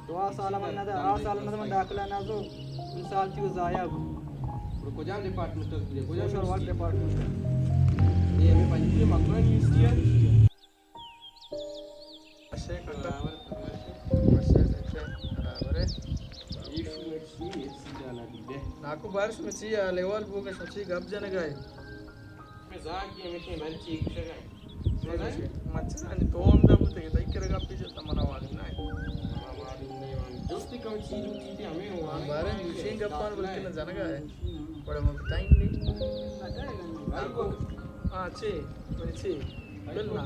دو سال من نہ، آ سال من داخلہ نہ زو، ان سال تیو ضائع بو۔ تو کجام ڈپارٹمنٹ تر؟ کجام سوشل ورک ڈپارٹمنٹ؟ یہ ہمیں پنجگور مکران یونیورسٹی ہے۔ اچھا، برابر، برابر۔ اچھا، اچھا، برابر ہے۔ یہ شو ایچ سی، ایچ سی جانا دی دے۔ ناکو بارش میں چی لیول بو کہ شو چی گپ جنگائے۔ میں زاگ کی ہمیشہ بھر چی کشگائے۔ مچھرانی تو ہم دا بوتے کہ تئی کرا گپی جتا منا معلوم نہ ہے۔ منا معلوم نہیں، دوستی کم چیز ہوتی تھی ہمیں ہوا نہیں۔ بارے دوشین گپان بلکہ نہ جنگا ہے۔ بڑے مبتائیں نہیں۔ ہاں، چی؟ بڑے چی؟ بل نہ۔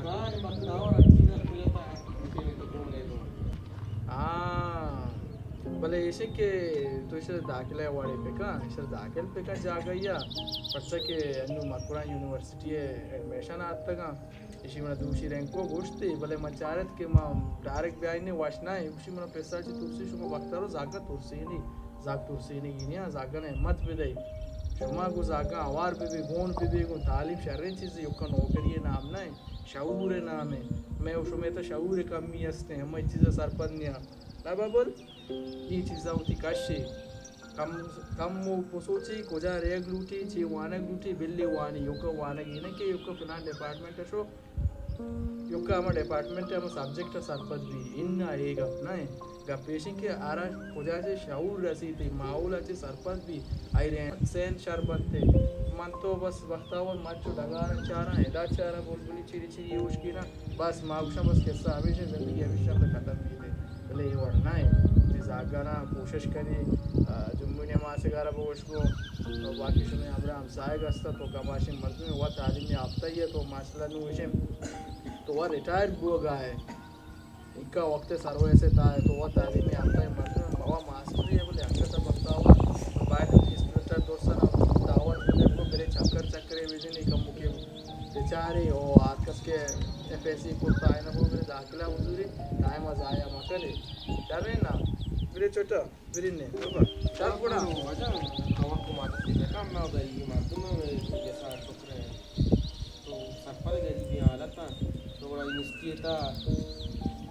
ہاں، بلے ایشی کہ تو ایشی داخلہ وڑے پکا، ایشی داخل پکا جاگہ یا، پرچہ کہ انو مکران یونیورسٹی ایڈمیشن آتگا۔ ایشی منا دوشی رینکو گوشتی، بلے من چارت کہ ما ڈائریکٹ بیائی نے وش نہ، ایشی منا پیسہ چی ترسی، شما وقت رو زاگا ترسی نہیں، زاگ ترسی نہیں گینی، زاگا نے ہمت بدئی۔ شما گو زاگا آوار ببی، گون ببی، گو تعلیم شرین چیزی، یوکا نوکری نام نہ، شعور نام ہے۔ میں و شما تا شعور کمی ہستے، ہمیں چیزا سرپد نیا۔ نہ بابل، یہ چیزا ہوتی کشی۔ کم، کم و بسوچی، کجا ریگ لوٹی، چی وانگ لوٹی، بلی وانی، یوکا وانگی نہ کہ یوکا فلان ڈپارٹمنٹ شو، یوکا ہما ڈپارٹمنٹ ہما سبجیکٹ سرپد بی، ان اے گپ نہ ہے۔ گپ ایشی کہ آرا کجا چے شعور رسیتے، ماحول چے سرپد بی، آئی رہن سہن شر بنتے۔ من تو بس بختاور مچو ڈگار چاراں، ادا چاراں بلبلی چیری چیری ہوش گینا۔ بس ما گوشاں بس قصہ ہمیشہ زندگی ہمیشہ پہ ختم بیتے۔ بلے اے وڑ نہ ہے۔ چیز آگانا کوشش کنی، آ، جمعہ نماز گارا بگوش کو، تو باقی شمے ہمراہ ہمسائگ ہستا، تو کماشیں مردمے و تعلیم یافتہ ئے، تو ماشاءاللہ نو ایشیں تو و ریٹائرڈ بوگا ہے۔ انکا وقت سروس تا ہے، تو و تعلیم یافتہ مردمے، بابا ماسٹری ہے، بلے انکا تا بختاور، باید انسپکٹر دوستان دعوت بلے کو برے چکر چکرے بجنی کم کے بچارے، او آتکس کے ایف ایس سی کو تائنا کو برے داخلہ حضوری، ٹائم ضائع مکنے۔ چرے نا، برے چھوٹا۔ برین نے، بابا، شر گڑا۔ واجہ، کمک کو ماتا سی لکا، ما ادائی مردم، جیسا شکر ہے۔ تو سرپد غریبی حالت، تو گڑا یونیورسٹی تا۔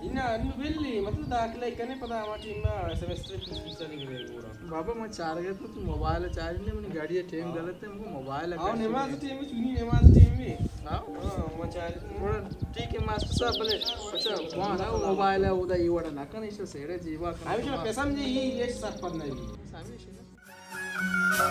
انا، انو بلی، مطلب داخلہ کنے پدا ہما ٹیم نا سیمسٹر فیس فیس نہیں گرے گورا۔ بابا، میں چار گئے تو، تو موبائل چارج نہیں، منی گاڑی ٹیم ہاں۔ غلط ہے، مجھے موبائل آؤ، نماز ٹیم میں، چونی نماز ٹیم میں۔ ہاں؟ ہاں، میں چارج نہیں۔ گڑا ٹھیک ہے، ماسٹر صاحب، بلے، اچھا، وہاں نا موبائل ہے، ادا یہ وڑا نہ کنے، اسے سیڑے جیبا کنے۔ ہمیشہ قسم جی، یہ، یہ سرپد نہیں۔ ہمیشہ۔